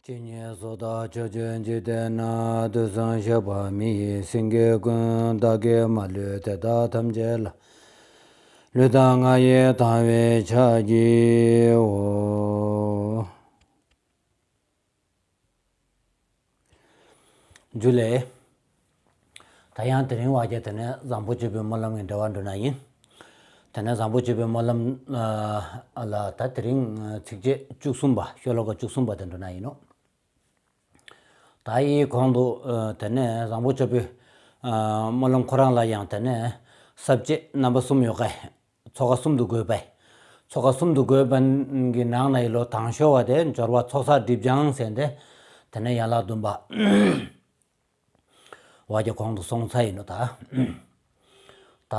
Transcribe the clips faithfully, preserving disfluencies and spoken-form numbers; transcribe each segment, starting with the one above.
ཇི་སྙེད་སུ་དག་ཕྱོགས་བཅུའི་འཇིག་རྟེན་ན། དུས་གསུམ་གཤེགས་པ་མི་ཡི་སེང་གེ་ཀུན། བདག་གིས་མ་ལུས་དེ་དག་ཐམས་ཅད་ལ། ལུས་དང་ངག་ཡིད་དང་བས་ཕྱག་བགྱིའོ། ཇུ་ལེ། ད་ཡང་དེ་རིང་བ་རྒྱ་དེ་ནས་བཟང་པོ་སྤྱོད་པའི་སྨོན་ལམ་གྱི་འགྲེལ་བ་འགྲོ་ན་ཡིན། དེ་ནས་བཟང་པོ་སྤྱོད་པའི་སྨོན་ལམ་ལ་ད་དེ་རིང་ཚིགས་བཅད་བཅུ་གསུམ་པ་ཤོ་ལོ་ཀ་བཅུ་གསུམ་པ་དེ་འགྲོ་ན་ཡིན་ནོ། ད་ཡི་གོང་དུ་དེ་ནས་བཟང་པོ་སྤྱོད་པའི་སྨོན་ལམ་ཁོ་རང་ལ་ཡང་དེ་ནས་ས་བཅད་རྣམ་པ་གསུམ་ཡོད་ཀ། ཚོགས་ཀ་གསུམ་དུ་བགོས་པས། ཚོགས་ཀ་གསུམ་དུ་བགོས་པ་གི་ནང་ན་ཡི་ལོ་དང་ཤོ་བ་དེ་སྦྱོར་བ་ཚོགས་བསགས་སྒྲིབ་སྦྱང་ཟེར་ཏེ། དེ་ནས་ཡན་ལག་བདུན་པ་བ་རྒྱ་གོང་དུ་སོང་ཚར་ཡིན་ནོ་ད། ད་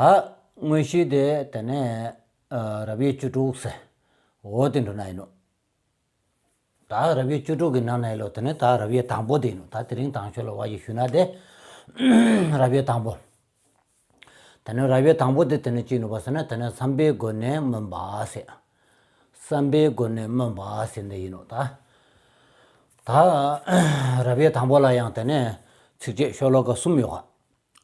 དངོས་གཞི་དེ་དེ་ནས་རབ་དབྱེ་བཅུ་དྲུག་ཟེར། འོ་དེ་འགྲོ་ན་ཡིན་ནོ། ད་རབ་དབྱེ་བཅུ་དྲུག་གི་ནང་ན་ཡི་ལོ་དེ་ནས་ད་རབ་དབྱེ་དང་པོ་དེ་ཡིན་ནོ། ད་དེ་རིང་དང་ཤོ་ལོ་བ་ཡི་ཞུ་ན་དེ་རབ་དབྱེ་དང་པོ། དེ་ནས་རབ་དབྱེ་དང་པོ་དེ་དེ་ནས་ཅི་ནུ་བ་ཟེར་ན་དེ་ནས་བསམ་པའི་སྒོ་ནས་སྨོན་པ་ཟེར། བསམ་པའི་སྒོ་ནས་སྨོན་པ་ཟེར་འདི་ཡིན་ནོ་ད། ད་རབ་དབྱེ་དང་པོ་ལ་ཡང་དེ་ནས་ཚིགས་བཅད་ཤོ་ལོ་ཀ་གསུམ་ཡོད་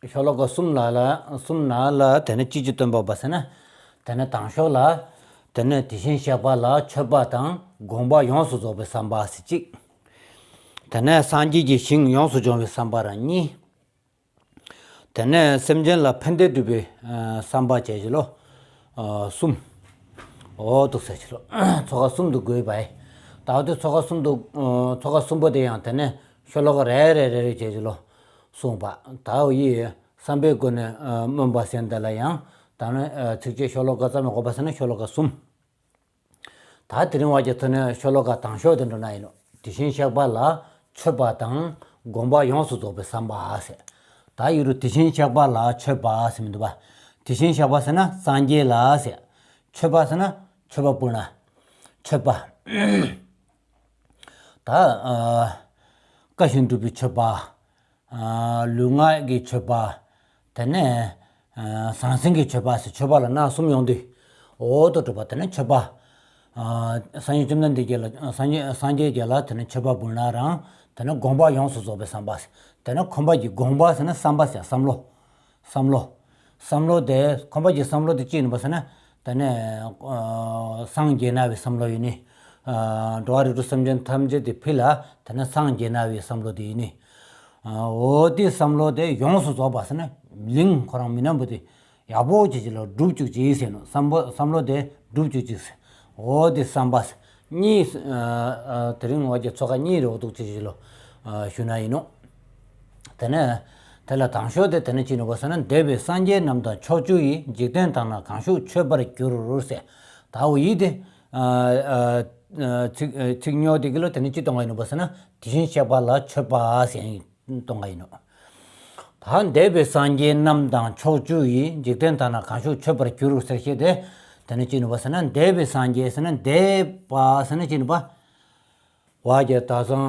ག། ཤོ་ལོ་ཀ་གསུམ་ལ་ལ་གསུམ་ན་ལ་དེ་ནས་ཅི་ཅི་སྟོན་པ་བ་ཟེར་ན། དེ་ནས་དང་ཤོ་ལ། དེ་ནས་དེ་བཞིན་གཤེགས་པ་ལ་མཆོད་པ་དང་དགོངས་པ་ཡོངས་སུ་རྫོགས་པའི་བསམ་པ་ཟེར་གཅིག། དེ་ནས་སངས་རྒྱས་ཀྱི་ཞིང་ཡོངས་སུ་སྦྱོང་བའི་བསམ་པ་རང་གཉིས། དེ་ནས་སེམས་ཅན་ལ་ཕན་བདེ་སྒྲུབ་པའི་བསམ་པ་བྱས་ཀྱི་ལོ། གསུམ། འོ་འདུག་ཟེར་ཀྱི་ལོ། ཚོགས་ཀ་གསུམ་དུ་བགོས་པ་ཡི། ད་འོ་དེ་ཚོགས་ཀ་གསུམ་དུ་ཚོགས་ཀ་གསུམ་པོ་དེ་ཡང་དེ་ནས་ཤོ་ལོ་ཀ་རེ་རེ་རེ་རེ་བྱས་ཀྱི་ལོ། གསུངས་པ། ད་འོ་ཡི་བསམ་པའི་སྒོ་ནས་སྨོན་པ་ཟེར་འདི་ལ་ཡང་ད་ནི་ཚིགས་བཅད་ཤོ་ལོ་ཀ་ཙམ་ཡང་དགོས་པ་ཟེར་ན་ཤོ་ལོ་ཀ་གསུམ། ད་དེ་རིང་བ་རྒྱ་ཐོན་ནས་ཤོ་ལོ་ཀ་དང་ཤོ་དེ་འགྲོ་ན་ཡིན་ནོ། དེ་བཞིན་གཤེགས་པ་ལ་མཆོད་པ་དང་དགོངས་པ་ཡོངས་སུ་རྫོགས་པའི་བསམ་པ་ཟེར། ད་ཡི་རུ་དེ་བཞིན་གཤེགས་པ་ལ་མཆོད་པ་ཟེར་མི་འདུག་པ། དེ་བཞིན་གཤེགས་པ་ཟེར་ན་སངས་རྒྱས་ལ་ཟེར། མཆོད་པ་ཟེར་ན་མཆོད་པ་སྤུར་ན། མཆོད་པ། ད་བཀའ་བཞིན་སྒྲུབ་པའི་མཆོད་པ། ལུས་ངག་གི་མཆོད་པ། དེ་ནས་ཟང་ཟིང་གི་མཆོད་པ་ཟེར་མཆོད་པ་ལ་སྣ་གསུམ་ཡོང་དུས། འོ་དོ་གྲུབ་པ་དེ་ནས་མཆོད་པ། སངས་རྒྱས་བཅོམ་ལྡན་འདས་རྒྱལ་ལ་སངས་རྒྱས་སངས་རྒྱས་རྒྱལ་ལ་དེ་ནས་མཆོད་པ་འབུལ་ན་རང་དེ་ནས་དགོངས་པ་ཡོངས་སུ་རྫོགས་པའི་བསམ་པ་ཟེར། དེ་ནས་འཁོར་འབབ་ཀྱི་དགོངས་པ་ཟེར་ན་བསམ་པ་ཟེར་བསམ་བློ། བསམ་བློ། བསམ་བློ་དེ་འཁོར་འབབ་ཀྱི་བསམ་བློ་དེ་ཅི་ཡིན་པ་ཟེར་ན། དེ་ནས་སངས་རྒྱས་ན་བའི་བསམ་བློ་ཡིན་ནི། འགྲོ་བ་རིགས་དྲུག་སེམས་ཅན་ཐམས་ཅད་དེ་ཕི་ལ་དེ་ནས་སངས་རྒྱས་ན་བའི་བསམ་བློ་དེ་ཡིན་ནི། འོ་དེ་བསམ་བློ་དེ་ཡོངས་སུ་རྫོགས་པ་ཟེར་ན་ལིང་ཁོ་རང་མི་རྣམས་པོ་དེ་ཡག་པོ་ཅིག་ཅིག་ལ་སྒྲུབ་བཅུག་ཅིག་ཟེར་ནོ། བསམ་བློ་བསམ་བློ་དེ་སྒྲུབ་བཅུག་ཅིག་ཟེར། འོ་དེ་བསམ་པ་གཉིས། དེ་རིང་བ་རྒྱ་ཚོགས་ཀ་གཉིས་རེ་འོ་འདུག་ཅིག་ཅིག་ལ་ཞུ་ན་ཡིན་ནོ། དེ་ནས་དེ་ལ་དང་ཤོ་དེ་དེ་ནས་ཅི་ནུ་བ་ཟེར་ན་འདས་པའི་སངས་རྒྱས་རྣམས་དང་ཕྱོགས་བཅུ་ཡི། འཇིག་རྟེན་དག་ན་གང་བཞུགས་མཆོད་པར་གྱུར་ཟེར། ད་འོ་ཡི་དེ། ཚིག་ཚིག་ཉོ་དེ་གི་ལོ་དེ་ནས་ཅི་གཏོང་ག་ཡིན་ནུ་བ་ཟེར་ན་དེ་བཞིན་གཤེགས་པ་ལ་མཆོད་པ་ཟེར་གཏོང་ག་ཡིན་ནོ། ད་འདས་པའི་སངས་རྒྱས་རྣམས་དང་ཕྱོགས་བཅུ་ཡི། འཇིག་རྟེན་དག་ན་གང་བཞུགས་མཆོད་པར་གྱུར་ཟེར་ཤེས་དེ། དེ་ནས་ཅི་ནུ་བ་ཟེར་ན་འདས་པའི་སངས་རྒྱས་ཟེར་ན་འདས་པ་ཟེར་ན་ཅི་ནུ་བ། བ་རྒྱ་ད་སང་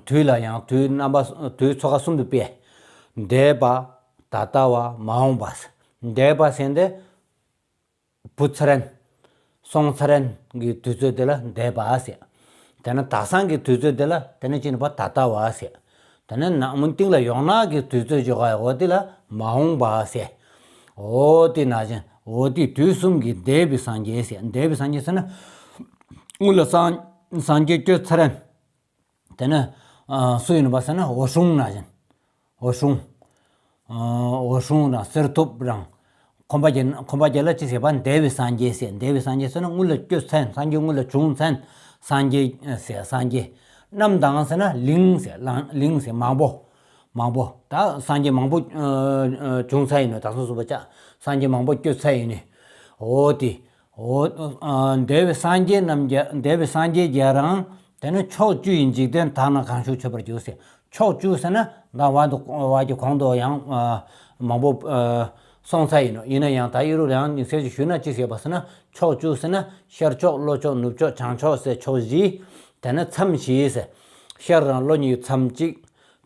དུས་ལ་ཡང་དུས་རྣམ་པ་དུས་ཚོགས་ཀ་གསུམ་དུ་སྤེལ། འདས་པ། ད་ལྟ་བ། མ་འོངས་པ། འདས་པ་ཟེར་འདི་བུད་ཚར་ཡིན། སོང་ཚར་ཡིན་གྱི་དུས་ཚོད་དེ་ལ་འདས་པ་ཟེར། དེ་ནས་ད་སང་གི་དུས་ཚོད་དེ་ལ་དེ་ནས་ཅི་ནུ་བ་ད་ལྟ་བ་ཟེར། དེ་ནས་ནངས་མོ་སྟིང་ལ་ཡོང་ན་གི་དུས་ཚོད་ཅིག་ག་འོ་དེ་ལ་མ་འོངས་པ་ཟེར། འོ་དེ་ན་བཞིན་འོ་དེ་དུས་གསུམ་གྱི་འདས་པའི་སངས་རྒྱས་ཟེར། འདས་པའི་སངས་རྒྱས་ཟེར་ན་སྔོན་ལ་སངས་སངས་རྒྱས་བསྐྱོད་ཚར་ཡིན། དེ་ནས་སུ་ཡིན་པ་ཟེར་ན་འོད་སྲུང་ན་བཞིན། འོད་སྲུང་། འོད་སྲུང་རང་གསེར་ཐུབ་རང་། ཁོམ་པ་རྒྱལ་ཁོམ་པ་རྒྱལ་ལ་ཅི་ཟེར་བ་འདས་པའི་སངས་རྒྱས་ཟེར། འདས་པའི་སངས་རྒྱས་ཟེར་ན་སྔོན་ལ་བསྐྱོད་ཚར་ཡིན། སངས་རྒྱས་སྔོན་ལ་བྱུང་ཚར་ཡིན། སངས་རྒྱས་ཟེར་སངས་རྒྱས། རྣམས་དང་ཟེར་ན་ལིང་ཟེར་ལང་ལིང་ཟེར་མང་པོ། མང་པོ་ད་སངས་རྒྱས་མང་པོ་བྱུང་ཚར་ཡིན་ནོ། ད་སོ་སོ་བ་ཅག་སངས་རྒྱས་མང་པོ་བསྐྱོད་ཚར་ཡིན་ནི། འོ་དེ། འོ། འདས་པའི་སངས་རྒྱས་རྣམས་ཀྱང་འདས་པའི་སངས་རྒྱས་ཀྱང་རང་དེ་ནི་ཕྱོགས་བཅུ་ཡི། འཇིག་རྟེན་དག་ན་གང་བཞུགས་མཆོད་པར་གྱུར་ཟེར། ཕྱོགས་བཅུ་ཟེར་ན་ད་བར་དུ་བར་གྱི་གོང་དུ་ཡང་མང་པོ་སོང་ཚར་ཡིན་ནོ། ཡིན་ན་ཡང་ད་ཡི་རུ་ཡང་ཉིན་གསལ་གྱི་ཞུས་ན་ཅི་ཟེར་བ་ཟེར་ན་ཕྱོགས་བཅུ་ཟེར་ན་ཤར་ཕྱོགས་ལྷོ་ཕྱོགས་ནུབ་ཕྱོགས་བྱང་ཕྱོགས་ཟེར་ཕྱོགས་བཞི། དེ་ནི་མཚམས་བཞི་ཟེར། ཤར་དང་ལྷོ་གཉིས་མཚམས་གཅིག་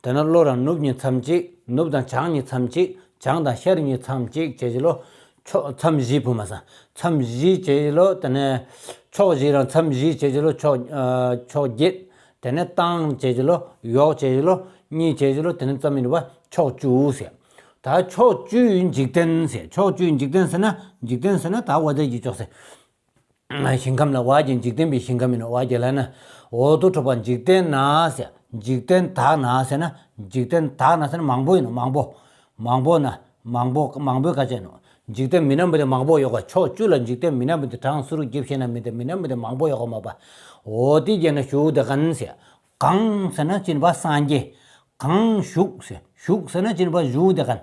དེ་ནས་ལྷོ་དང་ནུབ་གཉིས་མཚམས་གཅིག་ནུབ་དང་བྱང་གཉིས་མཚམས་གཅིག་བྱང་དང་ཤར་གཉིས་མཚམས་གཅིག་བྱས་ཀྱི་ལོ། ཕྱོགས་མཚམས་བཞི་བུ་མ་ས། མཚམས་བཞི་བྱས་ཀྱི་ལོ། དེ་ནས་ཕྱོགས་བཞི་རང་མཚམས་བཞི་བྱས་ཀྱི་ལོ། ཕྱོགས་ཕྱོགས་བརྒྱད། དེ་ནས་བཏང་བྱས་ཀྱི་ལོ། གཡོག་བྱས་ཀྱི་ལོ། གཉིད་བྱས་ཀྱི་ལོ། དེ་ནས་ཙམ་ཡིན་པ་ཕྱོགས་བཅུ་ཟེར། ད་ཕྱོགས་བཅུའི་འཇིག་རྟེན་ཟེར། ཕྱོགས་བཅུའི་འཇིག་རྟེན་ཟེར་ན། འཇིག་རྟེན་ཟེར་ན་ད་འོ་དེ་ཀྱི་ཕྱོགས་ཟེར། ཞིང་ཁམས་ལ་བ་གྱི་འཇིག་རྟེན་པའི་ཞིང་ཁམས་ཡིན་ནོ། བ་གྱི་ལ་ན། འོ་དུ་གྲུབ་པ་འཇིག་རྟེན་ན་ཟེར། འཇིག་རྟེན་དག་ན་ཟེར་ན། འཇིག་རྟེན་དག་ན་ཟེར་ན་མང་པོ་ཡིན་ནོ། མང་པོ། མང་པོ་ན། མང་པོ་མང་པོའི་ཁ་ཆེ་ནོ། འཇིག་རྟེན་མི་རྣམས་པ་དེ་མང་པོ་ཡོད་ག། ཕྱོགས་བཅུ་ལ་འཇིག་རྟེན་མི་རྣམས་པ་དེ་གྲངས་སུ་རུ་རྒྱབ་ཤེས་ན་མི་དེ་མི་རྣམས་པ་དེ་མང་པོ་ཡོད་ག་མ་པ། འོ་དེ་རྒྱན་ན་ཞུགས་དེ་གན་ཟེར། གང་ཟེར་ན་ཅི་ཡིན་པ་སངས་རྒྱས། གང་ཞུགས་ཟེར། ཞུགས་ཟེར་ན་ཅི་ཡིན་པ་ཞུགས་དེ་གན།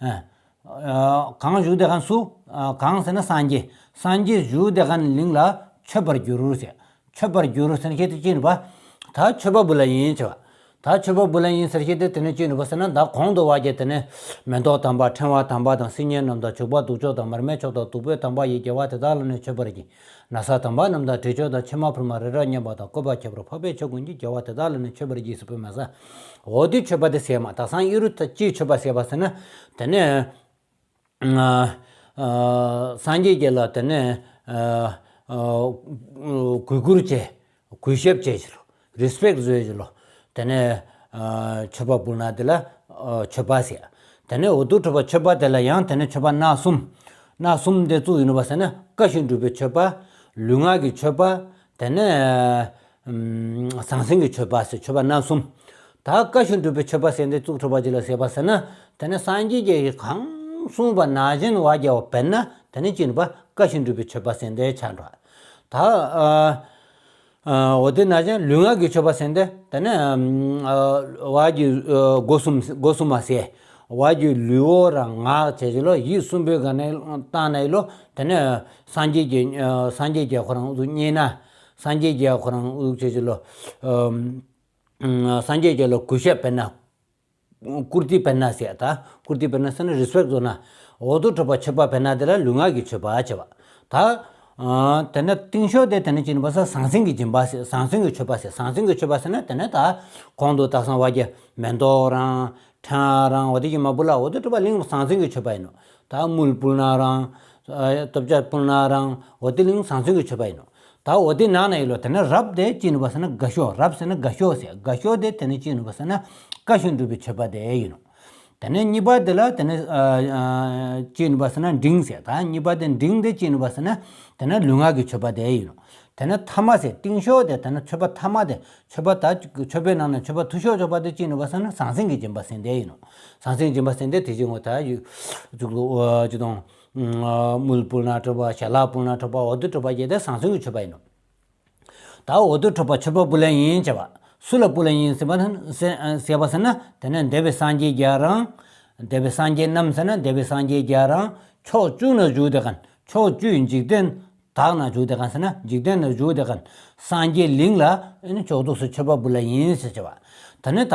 ཨ། ཨ། གང་ཞུགས་དེ་གན་སུ། ཨ། གང་ཟེར་ན་སངས་རྒྱས། སངས་རྒྱས་ཞུགས་དེ་གན་གླིང་ལ་མཆོད་པར་འགྱུར་ཟེར། མཆོད་པར་འགྱུར་ཟེར་ན་ཁྱེད་དེ་ཅི་ཡིན་པ། ད་མཆོད་པ་བུ་ལ་ཡིན་ཟེར་བ། ད་མཆོད་པ་བུ་ལ་ཡིན་ཟེར་ཁྱེད་དེ་དེ་ནས་ཅི་ཡིན་པ་ཟེར་ན། ད་གོང་དུ་བ་གྱི་དེ་ནས་མེ་ཏོག་དམ་པ་ཕྲེང་བ་དམ་པ་དང་སིལ་སྙན་རྣམས་དང་བྱུག་པ་བདུག་སྤྱོད་དང་མར་མེ་མཆོག་དང་བདུག་སྤོས་དམ་པ་ཡིས་རྒྱལ་བ་དེ་དག་ལ་ནི་མཆོད་པར་བགྱི། ན་བཟའ་དམ་པ་རྣམས་དང་དྲི་མཆོག་དང་ཕྱེ་མ་ཕུར་མ་རི་རབ་མཉམ་པ་དང་བཀོད་པ་ཁྱད་པར་འཕགས་པའི་ཆོས་ཀུན་གྱིས་རྒྱལ་བ་དེ་དག་ལ་ནི་མཆོད་པར་བགྱི་ཟེར་བའི་མ་ཟ། འོ་དེ་མཆོད་པ་དེ་ཟེར་མ། ད་སང་ཨི་རུ་ད་ཅིའི་མཆོད་པ་ཟེར་བ་ཟེར་ན། དེ་ནས་ཨ། ཨ། སངས་རྒྱས་ཀྱི་ལ་དེ་ནས་ཨ། ཨ། གུས་བཀུར་བྱེད། གུས་ཞབས་བྱེད་ཅི་ལོ། རི་སི་པེག་བཟོས་ཅི་ལོ། དེ་ནས་ཨ། མཆོད་པ་འབུལ་ན་དེ་ལ་ཨ། མཆོད་པ་ཟེར། དེ་ནས་འོ་དུ་གྲུབ་པ་མཆོད་པ་དེ་ལ་ཡང་དེ་ནས་མཆོད་པ་སྣ་གསུམ། སྣ་གསུམ་དེ་བཙུགས་ཡིན་པ་ཟེར་ན། བཀའ་བཞིན་སྒྲུབ་པའི་མཆོད་པ། ལུས་ངག་གི་མཆོད་པ། དེ་ནས་ཨམ། ཟང་ཟིང་གི་མཆོད་པ་ཟེར། མཆོད་པ་སྣ་གསུམ། ད་བཀའ་བཞིན་སྒྲུབ་པའི་མཆོད་པ་ཟེར་འདི་བཙུགས་གྲུབ་པ་ཅི་ལ་ཟེར་བ་ཟེར་ན། དེ་ནས་སངས་རྒྱས་ཀྱིས་གང་གསུངས་པ་ནང་བཞིན་བ་རྒྱལ་བ་བེར་ན། དེ་ནས་ཅི་ཡིན་པ་བཀའ་བཞིན་སྒྲུབ་པའི་མཆོད་པ་ཟེར་འདི་ཆགས་འགྲོ། ད་ཨ། ཨ། འོ་དེ་ནང་བཞིན་ལུས་ངག་གི་མཆོད་པ་ཟེར་འདི་དེ་ནས་ཨམ། ཨ། བ་གྱི་ཨ། སྒོ་གསུམ། སྒོ་གསུམ་མ་ཟེར། བ་གྱི་ལུས་འོ་རང་ངག་བྱས་ཅི་ལོ། ཡིད་གསུམ་པོའི་སྒང་ནས་བཏང་ན་ཡི་ལོ། དེ་ནས་སངས་རྒྱས་ཀྱི་ཨ། སངས་རྒྱས་ཀྱི་ཁོ་རང་ཨུ་ཚུགས་བརྙེས་ན། སངས་རྒྱས་ཀྱི་ཁོ་རང་ཨུ་ཚུགས་བྱས་ཅི་ལོ། ཨམ། སངས་རྒྱས་ཀྱི་ལོ་གུས་ཞབས་བེར་ན། བཀུར་སྟི་བེར་ན་ཟེར། ད་བཀུར་སྟི་བེར་ན་ཟེར་ན་རི་སི་པེག་བཟོ་ན། འོ་དུ་གྲུབ་པ་མཆོད་པ་བེར་ན་དེ་ལ་ལུས་ངག་གི་མཆོད་པ་བྱེད་པ། ད་ཨ། དེ་ནས་རྟིང་ཤོས་དེ་དེ་ནས་ཅི་ཡིན་པ་ཟེར་ན་ཟང་ཟིང་གི་སྦྱིན་པ་ཟེར། ཟང་ཟིང་གི་མཆོད་པ་ཟེར། ཟང་ཟིང་གི་མཆོད་པ་ཟེར་ན་དེ་ནས་ད་གོང་དུ་ད་སང་བ་རྒྱལ་མེ་ཏོག་རང་། ཕྲེང་རང་། འོ་དེ་ཀྱི་མ་བུ་ལ་འོ་དེ་གྲུབ་པ་གླིང་ཟང་ཟིང་གི་མཆོད་པ་ཡིན་ནོ། ད་དངུལ་ཕུལ་ན་རང་། ཨ། བཏབ་བྱ་ཕུལ་ན་རང་། འོ་དེ་གླིང་ཟང་ཟིང་གི་མཆོད་པ་ཡིན་ནོ། ད་འོ་དེ་ནང་ན་ཡི་ལོ། དེ་ནས་རབ་དེ་ཅི་ཡིན་པ་ཟེར་ན་དགའ་ཤོས། རབ་ཟེར་ན་དགའ་ཤོས་ཟེར། དགའ་ཤོས་དེ་དེ་ནས་ཅི་ཡིན་པ་ཟེར་ན་བཀའ་བཞིན་སྒྲུབ་པའི་མཆོད་པ་དེ་ཡིན་ནོ། དེ་ནས་གཉིས་པ་དེ་ལ་དེ་ནས་ཨ། ཨ། ཅི་ཡིན་པ་ཟེར་ན་འབྲིང་ཟེར། ད་གཉིས་པ་དེ་འབྲིང་དེ་ཅི་ཡིན་པ་ཟེར་ན་དེ་ནས་ལུས་ངག་གི་མཆོད་པ་དེ་ཡིན་ནོ། དེ་ནས་ཐ་མ་ཟེར། རྟིང་ཤོས་དེ་དེ་ནས་མཆོད་པ་ཐ་མ་དེ། མཆོད་པ་ད་མཆོད་པའི་ནང་ན་མཆོད་པ་ཐུ་ཤོས་མཆོད་པ་དེ་ཅི་ཡིན་པ་ཟེར་ན་ཟང་ཟིང་གི་སྦྱིན་པ་ཟེར་དེ་ཡིན་ནོ། ཟང་ཟིང་སྦྱིན་པ་ཟེར་དེ་དེ་ཅི་ངོ་ད་ཡུ་ཅུག་ལུ་ཅི་དང་། དངུལ་ཕུལ་ན་གྲུབ་པ། ཞལ་ལག་ཕུལ་ན་གྲུབ་པ། འོ་དེ་གྲུབ་པ་བརྒྱད་དེ་ཟང་ཟིང་གི་མཆོད་པ་ཡིན་ནོ། ད་འོ་དེ་གྲུབ་པ་མཆོད་པ་ཕུལ་ལེ་ཡིན་བྱ་བ། སུ་ལ་ཕུལ་ལེ་ཡིན་ཟེར་བ་ཟེར་བ་ཟེར་ན། དེ་ནས་འདས་པའི་སངས་རྒྱས་རྒྱ་རང་། འདས་པའི་སངས་རྒྱས་རྣམས་ཟེར་ན་འདས་པའི་སངས་རྒྱས་རྒྱ་རང་། ཕྱོགས་བཅུ་ན་བཞུགས་དེ་གན། ཕྱོགས་བཅུའི་འཇིག་རྟེན་དག་ན་བཞུགས་དེ་གན་ཟེར་ན་འཇིག་རྟེན་ན་བཞུགས་དེ་གན། སངས་རྒྱས་གླིང་ལ་ཨེ་ནི་ཕྱོགས་བཅུ་སུ་མཆོད་པ་ཕུལ་ལེ་ཡིན་ཟེར་བྱ་བ། ད་ནི་ད།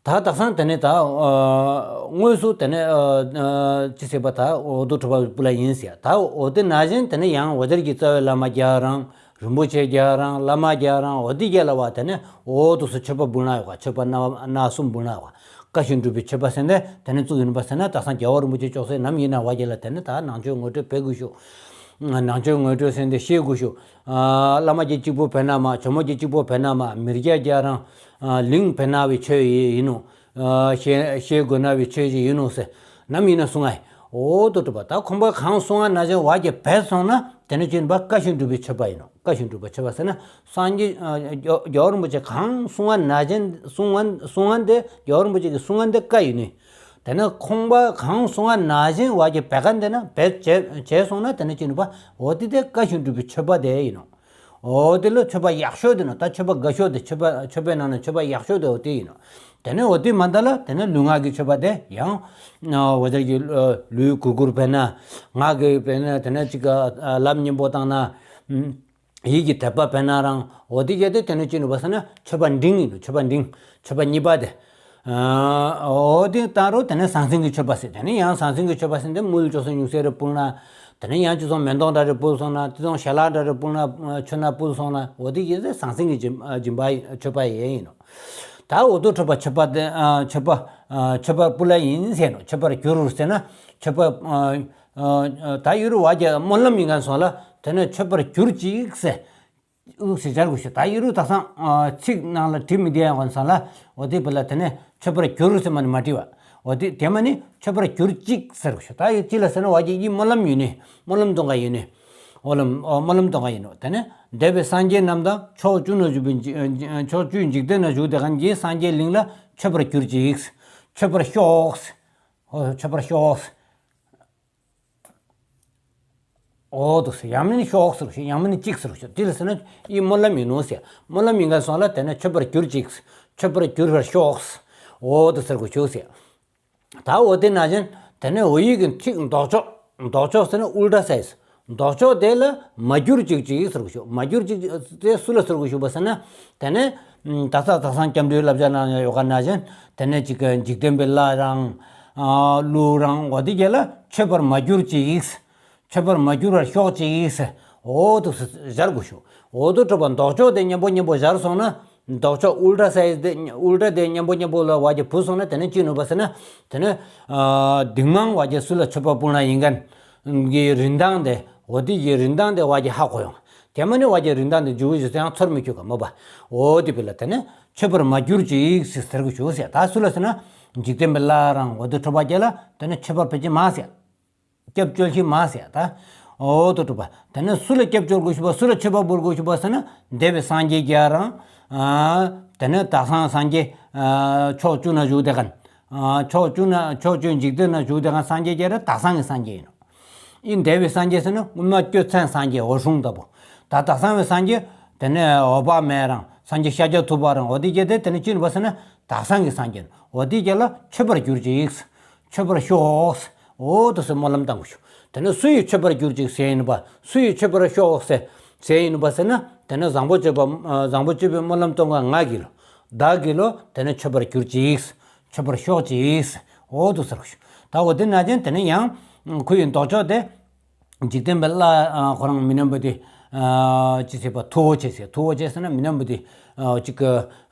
ད་དག་སང་དེ་ནས་ད་ཨ། དངོས་སུ་དེ་ནས་ཨ། ཨ། ཅི་ཟེར་བ་ད་འོ་དེ་གྲུབ་པ་ཕུལ་ལེ་ཡིན་ཟེར། ད་འོ་དེ་ནང་བཞིན་དེ་ནས་ཡང་འོད་ཟེར་གྱི་རྩ་བའི་བླ་མ་རྒྱ་རང་། རིན་པོ་ཆེ་རྒྱ་རང་། བླ་མ་རྒྱ་རང་། འོ་དེ་རྒྱ་ལ་བ་དེ་ནས་འོ་དེ་སུ་མཆོད་པ་ཕུལ་ན་ཡོད་ག། མཆོད་པ་སྣ་སྣ་གསུམ་ཕུལ་ན་ཡོད་ག། བཀའ་བཞིན་སྒྲུབ་པའི་མཆོད་པ་ཟེར་ནས་དེ་ནས་བཙུགས་ཡིན་པ་ཟེར་ན། དག་སང་རྒྱལ་བ་རིན་པོ་ཆེ་མཆོག་སྲེད་ནམ་ཡིན་ན་བ་རྒྱ་ལ་དེ་ནས་ད་ནང་མཆོད་ངོ་སྤྲོད་ཕེབས་དགོས་ཤོག། ནང་མཆོད་ངོ་སྤྲོད་ཟེར་ནས་ཤེས་དགོས་ཤོག། ཨ། བླ་མ་གྱི་གཅིག་པུ་བེར་ན་མ། ཇོ་མོ་གྱི་གཅིག་པུ་བེར་ན་མ། མི་རྒྱ་རྒྱ་རང་། ཨ། གླིང་བེར་ན་བའི་ཆོས་ཡིན་ནོ། ཨ། ཤེས་ཤེས་དགོས་ན་བའི་ཆོས་ཤིག་ཡིན་ནོ་ཟེར། ནམ་ཡིན་ན་གསུང་ཨ། འོ་དེ་གྲུབ་པ་ད་ཁོང་པ་གང་གསུང་ཨ་ན་ཅན་བ་རྒྱ་བེར་སོང་ན་དེ་ནས་ཅི་ཡིན་པ་བཀའ་བཞིན་སྒྲུབ་པའི་མཆོད་པ་ཡིན་ནོ། བཀའ་བཞིན་སྒྲུབ་པའི་མཆོད་པ་ཟེར་ན་སངས་རྒྱས་ཨ། རྒྱལ་རྒྱལ་བ་རིན་པོ་ཆེ་གང་གསུང་ཨ་ན་ཅན་གསུང་ཨ་གསུང་ཨ་དེ་རྒྱལ་བ་རིན་པོ་ཆེ་གི་གསུང་ཨ་དེ་བཀའ་ཡིན་ནི། དེ་ནས་ཁོང་པ་གང་གསུང་བ་ནང་བཞིན་བ་རྒྱ་བེར་ག་འདི་ན་བེར་བྱས་བྱས་སོང་ན་དེ་ནས་ཅི་ཡིན་པ་འོ་དེ་དེ་བཀའ་བཞིན་སྒྲུབ་པའི་མཆོད་པ་དེ་ཡིན་ནོ། འོ་དེ་ལ་མཆོད་པ་ཡག་ཤོས་དེ་ནོ། ད་མཆོད་པ་དགའ་ཤོས་དེ་མཆོད་པ་མཆོད་པའི་ནང་ན་མཆོད་པ་ཡག་ཤོས་དེ་འོ་དེ་ཡིན་ནོ། དེ་ནས་འོ་དེ་མ་འདའ་ལ་དེ་ནས་ལུས་ངག་གི་མཆོད་པ་དེ་ཡང་འོ་དེ་གི་ལུས་གུས་བཀུར་བེར་ན། ངག་གི་བེར་ན་དེ་ནས་ཅིག་ལབ་སྙན་པོ་བཏང་ན། ཡིད་ཀྱི་དད་པ་བེར་ན་རང་འོ་དེ་བརྒྱད་དེ་དེ་ནས་ཅི་ནུས་པ་ཟེར་ན་མཆོད་པ་འབྲིང་ཡིན་ནོ། མཆོད་པ་འབྲིང་། མཆོད་པ་གཉིས་པ་དེ། ཨ། འོ་དེ་བཏང་རོགས་དེ་ནས་ཟང་ཟིང་གི་མཆོད་པ་ཟེར། དེ་ནས་ཡང་ཟང་ཟིང་གི་མཆོད་པ་ཟེར་དེ་དངུལ་ཅོག་སོ་ཉུང་ཟེར་རེ་ཕུལ་ན། དེ་ནས་ཡང་ཅི་སོང་མེ་ཏོག་འདྲ་རེ་ཕུལ་སོང་ན། དེ་སོང་ཞལ་ལག་འདྲ་རེ་ཕུལ་ན། མཆོད་ན་ཕུལ་སོང་ན། འོ་དེ་ཡིན་ཟེར་ཟང་ཟིང་གི་སྦྱིན་སྦྱིན་པ་མཆོད་པ་ཡིན་ནོ། ད་འོ་དེ་གྲུབ་པ་མཆོད་པ་དེ་མཆོད་པ་མཆོད་པ་ཕུལ་ལེ་ཡིན་ཟེར་ནོ། མཆོད་པར་གྱུར་ཟེར་ན་མཆོད་པ། ད་ཡུ་རུ་བ་རྒྱ་སྨོན་ལམ་ཡིན་ག་སོང་ལ་དེ་ནས་མཆོད་པར་གྱུར་ཅིག་ཟེར། ཨུག་ཟེར་སྦྱར་དགོས་ཤོག་ད་ཡི་རུ་དག་སང་ཚིག་ནང་ལ་བྲིས་མི་བདེ་ཡང་གོན་སང་ལ་འོ་དེ་བི་ལ་དེ་ནས་མཆོད་པར་གྱུར་ཟེར་མ་ནི་མ་བྲིས་བ། འོ་དེ་དེ་མ་ནི་མཆོད་པར་གྱུར་ཅིག་ཟེར་དགོས་ཤོག་ད་ཡི་ཅི་ལ་ཟེར་ན་བ་ཀྱི་ཡི་སྨོན་ལམ་ཡིན་ནི་སྨོན་ལམ་གཏོང་ག་ཡིན་ནི། འོ་ལམ་འོ་སྨོན་ལམ་གཏོང་ག་ཡིན་ནོ། དེ་ནས་འདས་པའི་སངས་རྒྱས་རྣམས་དང་ཕྱོགས་བཅུ་ན་བཞུགས་པའི་འཇིག་ཕྱོགས་བཅུའི་འཇིག་རྟེན་ན་བཞུགས་དེ་གན་གྱི་སངས་རྒྱས་གླིང་ལ་མཆོད་པར་གྱུར་ཅིག་མཆོད་པར་ཤོག་འོ་མཆོད་པར་ཤོག་འོ་དུ་ཟེར་ཡང་མིན་ཤོག་ཟེར་ཞིག་ཡང་མིན་གཅིག་ཟེར་ཞིག་དེ་ལ་ཟེར་ན་ཡི་སྨོན་ལམ་ཡིན་ནོ་ཟེར། སྨོན་ལམ་ཡིན་ག་སོང་ལ་དེ་ནས་མཆོད་པར་གྱུར་ཅིག་མཆོད་པར་གྱུར་བར་ཤོག་འོ་དུ་ཟེར་དགོས་ཤོག་ཟེར། ད་འོ་དེ་ན་བཞིན་དེ་ནས་འོ་ཡིག་གི་ཚིག་ལྡོག་ཕྱོགས། ལྡོག་ཕྱོགས་ཟེར་ན་ཨུལ་ཊ་སའིཌ། ལྡོག་ཕྱོགས་དེ་ལ་མ་གྱུར་ཅིག་ཅིག་ཟེར་དགོས་ཤོག་མ་གྱུར་ཅིག་དེ་སུ་ལ་ཟེར་དགོས་ཤོག་པ་ཟེར་ན། དེ་ནས་ད་ས་ད་སང་སྐྱབས་འགྲོའི་བསླབ་བྱ་ནང་ཡོད་ག་ན་བཞིན་དེ་ནས་ཅིག་འཇིག་རྟེན་པའི་ལྷ་རང་ཀླུ་རང་འོ་དེ་ག་ལ་མཆོད་པར་མ་གྱུར་ཅིག་མཆོད་པར་མ་གྱུར་བར་ཤོག་ཅིག་འོ་དུ་སྦྱར་དགོས་ཤོག་འོ་དུ་གྲུབ་པ་ལྡོག་ཕྱོགས་དེ་མཉམ་པོ་མཉམ་པོ་སྦྱར་སོང་ན། ལྡོག་ཕྱོགས་ཨུལ་ཊ་སའིཌ་དེ་ཨུལ་ཊ་དེ་མཉམ་པོ་མཉམ་པོ་ལ་བ་ཀྱི་བུ་སོང་ན་དེ་ནས་ཅི་ནུས་པ་ཟེར་ན། དེ་ནས་དིང་མང་བ་ཀྱི་སུ་ལ་མཆོད་པ་ཕུལ་ན་ཡིན་མཁན་གྱི་རིན་ཐང་དེ་འོ་དེ་གི་རིན་ཐང་དེ་བ་ཀྱི་ཧ་གོ་ཡོང་། དེ་མ་ནི་བ་ཀྱི་རིན་ཐང་དེ་འཇུ་བ་ཞིག་ཡང་ཚོར་མི་ཁྱུ་ག་མོ་པ། འོ་དེ་བི་ལ་དེ་ནས་མཆོད་པར་མ་གྱུར་ཅིག་ཟེར་དགོས་ཤོག་ཟེར། ད་སུ་ལ་ཟེར་ན་འཇིག་རྟེན་པའི་ལྷ་རང་འོ་དུ་གྲུབ་པ་ག་ལ་དེ་ནས་མཆོད་པར་ཕལ་ཆེར་མ་ཟེར། སྐྱབས་བཅོལ་ཞིག་མ་ཟེར་ད། འོ་དོ་གྲུབ་པ། དེ་ནས་སུ་ལ་སྐྱབས་བཅོལ་དགོས་ཤུ་བ་སུ་ལ་མཆོད་པ་འབུལ་དགོས་ཤུ་བ་ཟེར་ན་འདས་པའི་སངས་རྒྱས་ག་རང་། དེ་ནས་དག་སང་སངས་རྒྱས། ཕྱོགས་བཅུ་ན་བཞུགས་དེ་གན། ཕྱོགས་བཅུ་ན་ཕྱོགས་བཅུའི་འཇིག་རྟེན་ན་བཞུགས་དེ་གན་སངས་རྒྱས་ག་རང་དག་སང་གི་སངས་རྒྱས་ཡིན་ནོ། ཨིན་འདས་པའི་སངས་རྒྱས་ཟེར་ན་སྔོན་མ་སྐྱོད་མཚན་སངས་རྒྱས་འོད་སྲུང་ལྟ་བུ། ད་དག་སང་བའི་སངས་རྒྱས། དེ་ནས་འོད་དཔག་མེད་རང་སངས་རྒྱས་ཤཱཀྱ་ཐུབ་པ་རང་འོ་དེ་ག་དེ་དེ་ནས་ཅི་ནུས་པ་ཟེར་ན་དག་སང་གི་སངས་རྒྱས་ཡིན་ནོ། འོ་དེ་ག་ལ་མཆོད་པར་གྱུར་ཅིག་མཆོད་པར་ཤོག་འོ་དོ་ཟེར་སྨོན་ལམ་བཏང་དགོས་ཤོག་དེ་ནས་སུ་ཡིས་མཆོད་པར་གྱུར་ཅིག་ཟེར་ཡིན་པ། སུ་ཡིས་མཆོད་པར་ཤོག་ཟེར་ཟེར་ཡིན་པ་ཟེར་ན་དེ་ནས་བཟང་པོ་སྤྱོད་པ་བཟང་པོ་སྤྱོད་པའི་སྨོན་ལམ་གཏོང་ག་ང་གི་ལོ། བདག་གི་ལོ་དེ་ནས་མཆོད་པར་གྱུར་ཅིག་མཆོད་པར་ཤོག་ཅིག་འོ་དོ་ཟེར་དགོས་ཤོག་ད་འོ་དེ་ན་ཅན་དེ་ནས་ཡང་ཁོ་ཡི་ལྡོག་ཕྱོགས་དེ། འཇིག་རྟེན་པའི་ལྷ་ཁོ་རང་མི་རྣམས་པོ་དེ། ཅི་ཟེར་བ་ཐུ་བོ་ཆེ་ཟེར་ཐུ་བོ་ཆེ་ཟེར་ན་མི་རྣམས་པོ་དེ། ཅིག་གི་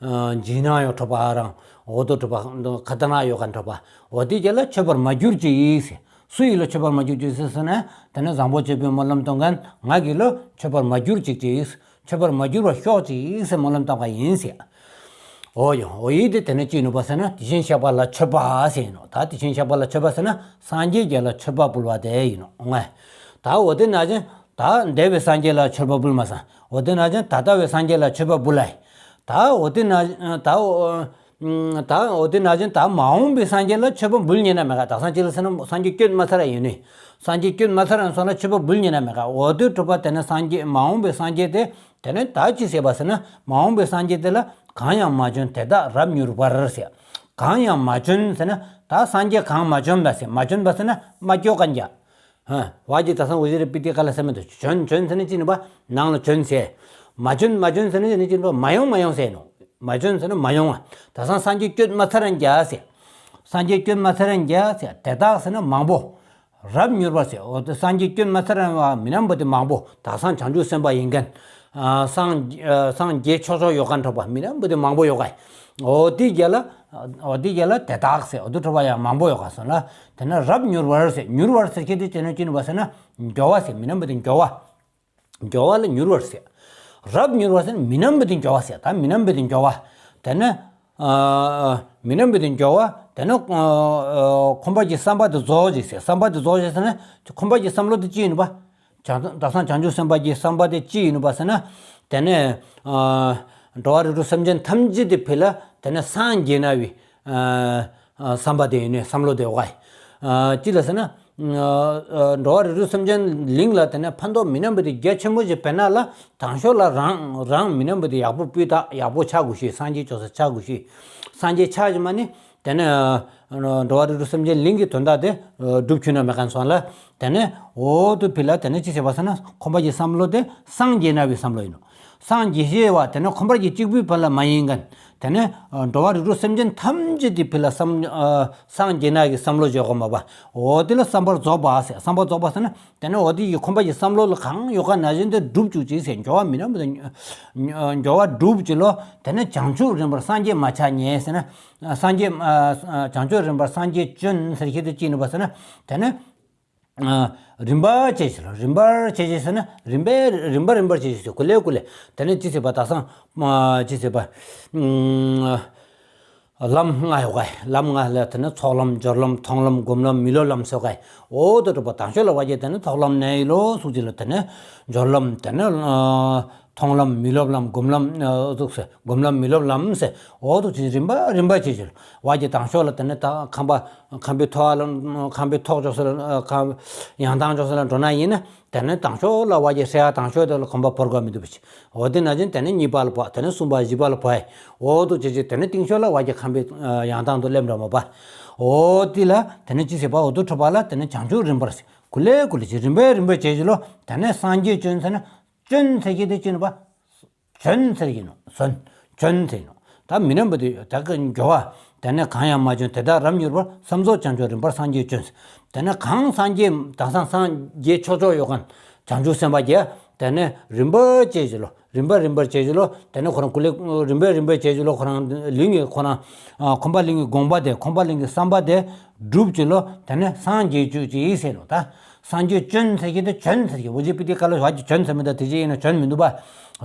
འཇིགས་སྣང་ཡོད་གྲུབ་པ་རང་འོ་དོ་གྲུབ་པ་ཁ་ཏ་ན་ཡོད་ག་གྲུབ་པ་འོ་དེ་ག་ལ་མཆོད་པར་མ་གྱུར་ཅིག་ཟེར། སུ་ཡིས་ལ་མཆོད་པར་མ་གྱུར་ཅིག་ཟེར་ཟེར་ན་དེ་ནས་བཟང་པོ་སྤྱོད་པའི་སྨོན་ལམ་གཏོང་མཁན་ང་གིས་ལ་མཆོད་པར་མ་གྱུར་ཅིག་ཅིག་མཆོད་པར་མ་གྱུར་བར་ཤོག་ཅིག་ཟེར་སྨོན་ལམ་བཏབ་པ་ཡིན་ཟེར། འོ་ཡོ་འོ་ཡིས་དེ་དེ་ནས་ཅི་ནུས་པ་ཟེར་ན་དེ་བཞིན་གཤེགས་པ་ལ་མཆོད་པ་ཟེར་ཡིན་ནོ། ད་དེ་བཞིན་གཤེགས་པ་ལ་མཆོད་པ་ཟེར་ན་སངས་རྒྱས་ག་ལ་མཆོད་པ་འབུལ་བ་དེ་ཡིན་ནོ་ང་། ད་འོ་དེ་ན་ཅན་ད་འདས་པའི་སངས་རྒྱས་ལ་མཆོད་པ་འབུལ་མ་སང་འོ་དེ་ན་ཅན་ད་ལྟ་བའི་སངས་རྒྱས་ལ་མཆོད་པ་འབུལ་ལ། ད་འོ་དེ་ན་ད་འོ། ད་འོ་དེ་ན་ཅན་ད་མ་འོངས་པའི་སངས་རྒྱས་ལ་མཆོད་པ་འབུལ་ཉན་ན་མེད་ག་དག་སང་ཅི་ལ་ཟེར་ན་སངས་རྒྱས་སྐྱོད་མ་ཚར་ཡིན་ནི། སངས་རྒྱས་སྐྱོད་མ་ཚར་ཡིན་སོང་ལ་མཆོད་པ་འབུལ་ཉན་ན་མེད་ག་འོ་དེ་གྲུབ་པ་དེ་ནས་སངས་རྒྱས་མ་འོངས་པའི་སངས་རྒྱས་དེ་དེ་ནས་ད་ཅི་ཟེར་བ་ཟེར་ན་མ་འོངས་པའི་སངས་རྒྱས་དེ་ལ་གང་ཡང་མ་བྱོན་དེ་དག་རབ་མྱུར་བར་ཟེར། གང་ཡང་མ་བྱོན་ཟེར་ན་ད་སངས་རྒྱས་གང་མ་བྱོན་ལ་ཟེར་མ་བྱོན་པ་ཟེར་ན་མ་སྐྱོད་མཁན་གྱ། ཧ། བ་ཇི་ད་སང་འུ་ཟེར་པི་ཏི་ཀ་ལ་ཟེར་མི་འདུག་བྱོན་བྱོན་ཟེར་ན་ཅི་ནུས་པ་ནང་ལ་བྱོན་ཟེར། མ་བྱོན་མ་བྱོན་ཟེར་ན་ཅི་ནུས་ཅི་ནུས་པ་མ་ཡོང་མ་ཡོང་ཟེར་ནོ། མ་བྱོན་ཟེར་ན་མ་ཡོང་བ། ད་སང་སངས་རྒྱས་སྐྱོད་མ་ཚར་རན་གྱ་ཟེར། སངས་རྒྱས་སྐྱོད་མ་ཚར་རན་གྱ་ཟེར་དེ་དག་ཟེར་ན་མང་པོ། རབ་མྱུར་བར་ཟེར་འོ་དེ་སངས་རྒྱས་སྐྱོད་མ་ཚར་རན་བ་མི་རྣམས་པོ་དེ་མང་པོ་ད་སང་བྱང་ཆུབ་སེམས་དཔའ་ཡིན་མཁན། སངས་སངས་རྒྱས་ཆོག་ཆོག་ཡོད་མཁན་གྲུབ་པ་མི་རྣམས་པོ་དེ་མང་པོ་ཡོད་ག་འོ་དེ་ག་ལ། འོ་དེ་ག་ལ་དེ་དག་ཟེར་འོ་དེ་གྲུབ་པ་ཡང་མང་པོ་ཡོད་ག་སོང་ལ། དེ་ནས་རབ་མྱུར་བར་ཟེར་མྱུར་བར་ཟེར་ཁྱེད་དེ་དེ་ནས་ཅི་ནུས་པ་ཟེར་ན་མགྱོགས་པ་ཟེར་མི་རྣམས་པོ་དེ་མགྱོགས་པ། མགྱོགས་པ་ལ་མྱུར་བར་ཟེར། རབ་མྱུར་བར་ཟེར་ན་མི་རྣམས་པོ་དེ་མགྱོགས་པ་ཟེར་ད་མི་རྣམས་པོ་དེ་མགྱོགས་པ། དེ་ནས། མི་རྣམས་པོ་དེ་མགྱོགས་པ་དེ་ནས། ཁོམ་པ་གྱི་བསམ་པ་དེ་རྫོགས་ཅིག་ཟེར་བསམ་པ་དེ་རྫོགས་ཅིག་ཟེར་ན་ཁོམ་པ་གྱི་བསམ་བློ་དེ་ཅི་ཡིན་པ། བྱང་དག་སང་བྱང་ཆུབ་སེམས་དཔའ་གི་བསམ་པ་དེ་ཅི་ཡིན་པ་ཟེར་ན། དེ་ནས་འགྲོ་བ་རིགས་དྲུག་སེམས་ཅན་ཐམས་ཅད་དེ་ཕི་ལ་དེ་ནས་སངས་རྒྱས་ན་བའི་བསམ་པ་དེ་ཡིན་ནས་བསམ་བློ་དེ་འོག་ག་ཅི་ལ་ཟེར་ན། འགྲོ་བ་རིགས་དྲུག་སེམས་ཅན་གླིང་ལ་དེ་ནས་ཕན་ཐོགས་མི་རྣམས་པོ་དེ་རྒྱ་ཆེན་པོ་ཞིག་འབད་ན་ལ་དང་ཤོས་ལ་རང་རང་མི་རྣམས་པོ་དེ་ཡག་པོ་སྤུས་དག་ཡག་པོ་ཆགས་དགོས་ཤེས་སངས་རྒྱས་ཆོག་ས་ཆགས་དགོས་ཤེས་སངས་རྒྱས་ཆགས་ཀྱི་མ་ནི། དེ་ནས་འགྲོ་བ་རིགས་དྲུག་སེམས་ཅན་གླིང་གི་དོན་དག་དེ་སྒྲུབ་ཆུ་ན་མེད་མཁན་སོང་ལ། དེ་ནས་འོ་དུ་ཕི་ལ་དེ་ནས་ཅི་བྱེད་པ་ཟེར་ན་ཁོམ་པ་གྱི་བསམ་བློ་དེ་སངས་རྒྱས་ན་བའི་བསམ་བློ་ཡིན་ནོ། སངས་རྒྱས་ཤེས་བ་དེ་ནས་ཁོམ་པ་གྱི་གཅིག་པུའི་ཕི་ལ་མ་ཡིན་མཁན། དེ་ནས་འགྲོ་བ་རིགས་དྲུག་སེམས་ཅན་ཐམས་ཅད་དེ་ཕི་ལ་བསམ་སངས་རྒྱས་ན་གི་བསམ་བློ་བྱེད་དགོས་མ་པ། འོ་དེ་ལ་བསམ་པ་རྫོགས་པ་ཟེར་བསམ་པ་རྫོགས་པ་ཟེར་ན། དེ་ནས་འོ་དེ་ཡི་ཁོམ་པ་གྱི་བསམ་བློ་ལ་གང་ཡོད་ག་ན་བཞིན་དེ་སྒྲུབ་བཅུག་ཅིག་ཟེར་མགྱོགས་པ་མི་རྣམས་པོ་དེ་མགྱོགས་པ་སྒྲུབ་ཅིག་ལོ། དེ་ནས་བྱང་ཆུབ་རིམ་པར་སངས་རྒྱས་མ་ཆགས་ཉེ་ཟེར་ན། སངས་རྒྱས་བྱང་ཆུབ་རིམ་པར་སངས་རྒྱས་བྱོན་ཟེར་ཁྱེད་དེ་ཅི་ནུས་པ་ཟེར་ན། དེ་ནས་ རིམ་པ་བྱས་ཤིག་ལོ། རིམ་པར་བྱས་ཤིག་ཟེར་ན་རིམ་པས་རིམ་པ་རིམ་པར་བྱས་ཤིག་ཟེར། ཀུ་ལེ་ཀུ་ལེ། དེ་ནས་ཅི་ཟེར་བ་དག་སང་ཅི་ཟེར་བ། ལམ་ལྔ་ཡོད་ག། ལམ་ལྔ་ལ་དེ་ནས་ཚོགས་ལམ་སྦྱོར་ལམ་མཐོང་ལམ་སྒོམ་ལམ་མི་སློབ་ལམ་ཟེར་ག། འོ་དོ་དྲུག་པ་དང་ཤོས་ལ་བ་ཅི་དེ་ནས་ཚོགས་ལམ་ནས་ཡིན་ལོ་སུག་ཅི་ལ་དེ་ནས་སྦྱོར་ལམ་དེ་ནས་མཐོང་ལམ་མི་སློབ་ལམ་སྒོམ་ལམ་ཟེར། སྒོམ་ལམ་མི་སློབ་ལམ་ཟེར། འོ་དོ་ཅི་རིམ་པ་རིམ་པ་བྱས་ཤིག་ལོ། བ་ཅི་དང་ཤོས་ལ་དེ་ནས་ད་ཁམས་པ་ཁམས་པའི་ཐོག་ལ་ཁམས་པའི་ཐོག་ཕྱོགས་སུ་ལ་ཡང་དག་ཕྱོགས་སུ་ལ་འགྲོ་ན་ཡིན་ན། དེ་ནས་དང་ཤོས་ལ་བ་ཅི་སྲེད་པ་དང་ཤོས་དེ་ལ་གོམས་པ་བོར་དགོས་མི་འདུག་པ་ཅི། འོ་དེ་ནང་བཞིན་དེ་ནས་གཉིས་པ་ལ་བ། དེ་ནས་གསུམ་པ་བཞི་པ་ལ་བ། འོ་དོ་ཅི་ཅི་དེ་ནས་སྟེང་ཤོས་ལ་བ་ཅི་ཁམས་པའི་ཡང་དག་ཏུ་སླེབས་འགྲོ་མ་པ། འོ་དེ་ལ་དེ་ནས་ཅི་ཟེར་བ། འོ་དོ་དྲུག་པ་ལ་དེ་ནས་བྱང་ཆུབ་རིམ་པར་ཟེར། ཀུ་ལེ་ཀུ་ལེ་ཅི་རིམ་པས་རིམ་པས་བྱས་ཤིག་ལོ། དེ་ནས་སངས་རྒྱས་བྱོན་ཟེར་ན། བྱོན་ཟེར་གྱི་དེ་ཅི་ནོ་བ། བྱོན་ཟེར་གྱི་ནོ། བྱོན། བྱོན་ཟེར་ནོ། ད་མི་རྣམས་པ་དེ་ད་གི་འགྱུར་བ། དེ་ནས་གང་ཡང་མ་བྱོན་དེ་དག་རབ་མྱུར་བར། བསམ་རྫོགས་བྱང་ཆུབ་རིམ་པར་སངས་རྒྱས་བྱོན། དེ་ནས་གང་སངས་རྒྱས་དེང་སང་སངས་རྒྱས་ཆོག་ཆོག་ཡོད་མཁན་བྱང་ཆུབ་སེམས་དཔའ་རྒྱས། དེ་ནས་རིམ་པ་བྱས་ཤིག་ལོ། རིམ་པ་རིམ་པར་བྱས་ཤིག་ལོ། དེ་ནས་ཁོ་རང་ཀུ་ལེ་རིམ་པ་རིམ་པར་བྱས་ཤིག་ལོ། ཁོ་རང་ལུས་ངག་ཁོ་རང་ཁོམ་པ་ལིང་གི་དགོངས་པ་དེ། ཁོམ་པ་ལིང་གི་བསམ་པ་དེ་སྒྲུབ་ཅིག་ལོ། དེ་ནས་སངས་རྒྱས་བཅུག་ཅིག་ཟེར་ནོ། ད་སངས་རྒྱས་བྱོན་ཟེར་གྱི་དེ་བྱོན་ཟེར་གྱི་འོ་ཇི་པི་ཏི་ཀ་ལ་བ་ཅི་བྱོན་ཟེར་མི་ད་དེ་ཅི་ཡིན་ན་བྱོན་མི་འདུག་པ།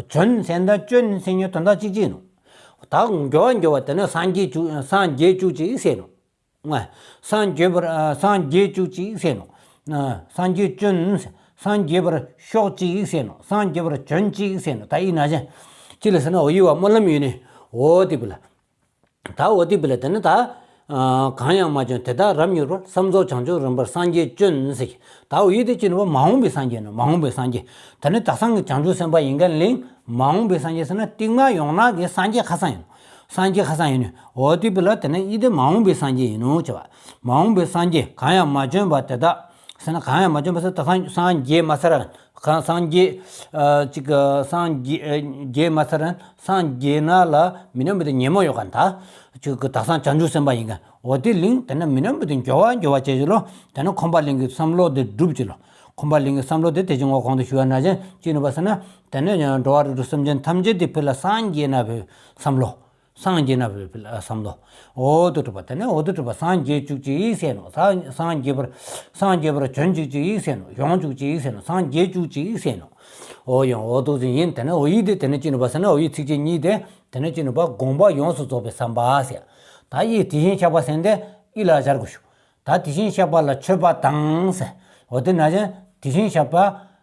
བྱོན་ཟེར་ད་བྱོན་ཟེར་ཉོ་དོན་དག་གཅིག་ཅིག་ནོ། ད་འགྱོ་བ་འགྱོ་བ་དེ་ནས་སངས་རྒྱས་བཅུག་སངས་རྒྱས་བཅུག་ཅིག་ཟེར་ནོ། ང་། སངས་རྒྱས་པར་ཨ་སངས་རྒྱས་བཅུག་ཅིག་ཟེར་ནོ། ཨ་སངས་རྒྱས་བྱོན། སངས་རྒྱས་པར་ཤོག་ཅིག་ཟེར་ནོ། སངས་རྒྱས་པར་བྱོན་ཅིག་ཟེར་ནོ། ད་ཡིན་ན་ཅན། ཅི་ལ་ཟེར་ན་འོ་ཡི་བ་སྨོན་ལམ་ཡོད་ནི། འོ་དེ་བུ་ལ། ད་འོ་དེ་བུ་ལ་དེ་ནི་ད། ཨ་གང་ཡང་མ་བྱོན་དེ་དག་རབ་མྱུར་བར། བསམ་རྫོགས་བྱང་ཆུབ་རིམ་པར་སངས་རྒྱས་བྱོན་ཟེར། ད་འོ་ཡི་དེ་ཅི་ནི་བ་མ་འོངས་པའི་སངས་རྒྱས་ནོ། མ་འོངས་པའི་སངས་རྒྱས། ད་ནི་དག་སང་གི་བྱང་ཆུབ་སེམས་དཔའ་ཡིན་མཁན་ལིང་མ་འོངས་པའི་སངས་རྒྱས་ཟེར་ན་རྟིང་མ་ཡོང་ན་གི་སངས་རྒྱས་ཁ་སང་ཡིན་ནོ། སངས་རྒྱས་ཁ་སང་ཡིན་ནོ། འོ་དེ་བུ་ལ་དེ་ནི་ཡི་དེ་མ་འོངས་པའི་སངས་རྒྱས་ཡིན་ནོ་ཅེ་བ། མ་འོངས་པའི་སངས་རྒྱས་གང་ཡང་མ་བྱོན་པ་དེ་དག་ཟེར་ན་གང་ཡང་མ་བྱོན་པ་ཟེར་ད་སངས་སངས་རྒྱས་མ་ཚར། གང་སངས་རྒྱས་ཨ་ཅིག་སངས་རྒྱས་རྒྱས་མ་ཚར། སངས་རྒྱས་ན་ལ་མི་རྣམས་པ་དེ་ཉོན་མོངས་ཡོད་ག་ད། ཅིག་གི་དག་སང་བྱང་ཆུབ་སེམས་དཔའ་ཡིན་ག། འོ་དེ་ལིང་དེ་ནས་མི་རྣམས་པ་དེ་འགྱོ་བ་འགྱོ་བ་བྱས་ཅིག་ལོ། དེ་ནས་ཁོམ་པ་ལིང་གི་བསམ་བློ་དེ་སྒྲུབ་ཅིག་ལོ། ཁོམ་པ་ལིང་གི་བསམ་བློ་དེ་དེ་ཅི་ངོ་གོང་དུ་ཞུ་བ་ན་ཅན་ཅི་ནི་བ་ཟེར་ན། དེ་ནས་འགྲོ་བ་རིགས་དྲུག་སེམས་ཅན་ཐམས་ཅད་དེ་ཕི་ལ་སངས་རྒྱས་ན་བའི་བསམ་བློ། སངས་རྒྱས་ན་བསམ་བློ། འོ་དོ་དྲུག་པ་དེ་ནས་འོ་དོ་དྲུག་པ་སངས་རྒྱས་བཅུག་ཅིག་ཟེར་ནོ། སངས་སངས་རྒྱས་པར་སངས་རྒྱས་པར་བྱོན་བཅུག་ཅིག་ཟེར་ནོ། ཡོང་བཅུག་ཅིག་ཟེར་ནོ། སངས་རྒྱས་བཅུག་ཅིག་ཟེར་ནོ། འོ་ཡང་འོ་དོ་ཟིན་ཡིན། དེ་ནས་འོ་ཡི་དེ་དེ་ནས་ཅི་ནི་བ་ཟེར་ན་འོ་ཡི་ཚིགས་བཅད་གཉིས་དེ་དེ་ནས་ཅི་ནི་བ་དགོངས་པ་ཡོངས་སུ་རྫོགས་པའི་བསམ་པ་ཟེར། ད་ཡི་དེ་བཞིན་གཤེགས་པ་ཟེར་དེ་ཡི་ལ་སྦྱར་དགོས་ཞུ། ད་དེ་བཞིན་གཤེགས་པ་ལ་མཆོད་པ་དང་ཟེར། འོ་དེ་ན་ཅན་དེ་བཞིན་གཤེགས་པ་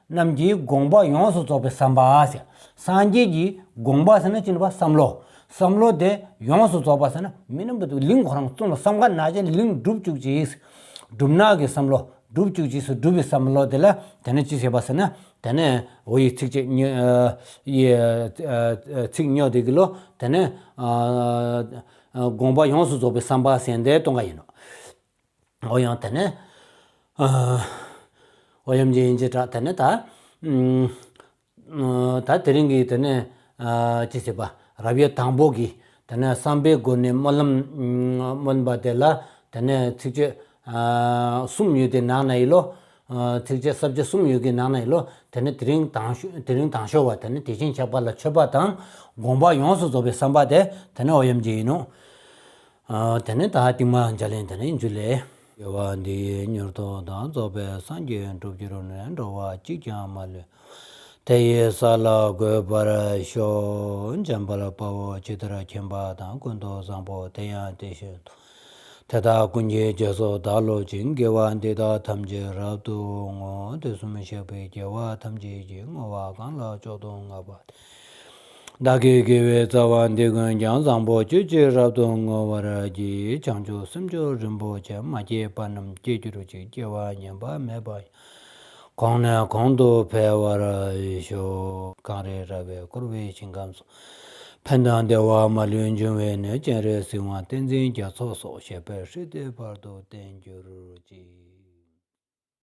རྣམས་ཀྱི་དགོངས་པ་ཡོངས་སུ་རྫོགས་པའི་བསམ་པ་ཟེར། སངས་རྒྱས་ཀྱི་དགོངས་པ་ཟེར་ན་ཅི་ནི་བ་བསམ་བློ། བསམ་བློ་དེ་ཡོངས་སུ་རྫོགས་པ་ཟེར་ན་མི་རྣམས་པ་དེ་ལིང་ཁོ་རང་གཙོ་ལ་བསམ་ག་ན་ཅན་ལིང་སྒྲུབ་བཅུག་ཅིག། སྒྲུབ་ན་གི་བསམ་བློ་སྒྲུབ་བཅུག་ཅིག་སུ་སྒྲུབ་པའི་བསམ་བློ་དེ་ལ་དེ་ནས་ཅི་ཟེར་བ་ཟེར་ན། དེ་ནས་འོ་ཡི་ཚིགས་བཅད་གཉིས་ཨ་ཡི་ཨ་ཨ་ཚིག་གཉིས་དེ་གི་ལོ། དེ་ནས་ཨ་ཨ་དགོངས་པ་ཡོངས་སུ་རྫོགས་པའི་བསམ་པ་ཟེར་དེ་གཏོང་ག་ཡིན་ནོ། འོ་ཡང་དེ་ནས་ཨ་འོ་ཡམ་གྱི་ཡིན་གྱི་དྲག་དེ་ནས་ད་ཨ་ད་དེ་རིང་གི་དེ་ནས་ཨ་ཅི་ཟེར་བ་རབ་དབྱེ་དང་པོ་གི་དེ་ནས་བསམ་པའི་སྒོ་ནས་སྨོན་ལམ་སྨོན་པ་དེ་ལ་དེ་ནས་ཚིགས་བཅད་ཨ་གསུམ་ཡོད་དེ་ནང་ན་ཡི་ལོ། ཨ་ཚིགས་བཅད་ས་བཅད་གསུམ་ཡོད་ཀྱི་ནང་ན་ཡི་ལོ། དེ་ནས་དེ་རིང་དང་ཤོས་དེ་རིང་དང་ཤོས་བ་དེ་ནས་དེ་བཞིན་གཤེགས་པ་ལ་མཆོད་པ་དང་དགོངས་པ་ཡོངས་སུ་རྫོགས་པའི་བསམ་པ་དེ་དེ་ནས་འོ་ཡམ་གྱི་ཡིན་ནོ། ཨ་དེ་ནས་ད་རྟིང་མ་འཇའ་ལན་དེ་ནས་འཇུ་ལེ། དགེ་བ་འདི་ཡིས་མྱུར་དུ་བདག་རྫོགས་པའི། སངས་རྒྱས་འགྲུབ་གྱུར་ནས་འགྲོ་བ་གཅིག་ཀྱང་མ་ལུས། དེ་ཡི་ས་ལ་འགོད་པར་ཤོག། འཇམ་དཔལ་དཔའ་བོས་ཇི་ལྟར་མཁྱེན་པ་དང་། ཀུན་ཏུ་བཟང་པོ་དེ་ཡང་དེ་བཞིན་དུ། དེ་དག་ཀུན་གྱི་རྗེས་སུ་བདག་སློབ་ཅིང་། དགེ་བ་འདི་དག་ཐམས་ཅད་རབ་ཏུ་བསྔོ། དུས་གསུམ་གཤེགས་པའི་རྒྱལ་བ་ཐམས་ཅད་ཀྱིས། བསྔོ་བ་གང་ལ་མཆོག་ཏུ་བསྔགས་པ་དེས། བདག་གི་དགེ་བའི་རྩ་བ་འདི་ཀུན་ཀྱང་། བཟང་པོ་སྤྱོད་ཕྱིར་རབ་ཏུ་བསྔོ་བར་བགྱི། བྱང་ཆུབ་སེམས་མཆོག་རིན་པོ་ཆེ། མ་སྐྱེས་པ་རྣམས་སྐྱེ་གྱུར་ཅིག། སྐྱེ་བ་ངན་པ་མེད་པ་ཡང་། གོང་ནས་གོང་དུ་འཕེལ་བར་ཤོག། གངས་རི་ར་བས་བསྐོར་བའི་ཞིང་ཁམས་སུ། ཕན་དང་བདེ་བ་མ་ལུས་འབྱུང་བའི་གནས། སྤྱན་རས་གཟིགས་དབང་བསྟན་འཛིན་རྒྱ་མཚོ་སོགས། གཤེགས་པའི་སྲས་དེ་བར་དུ་བརྟན་གྱུར་ཅིག།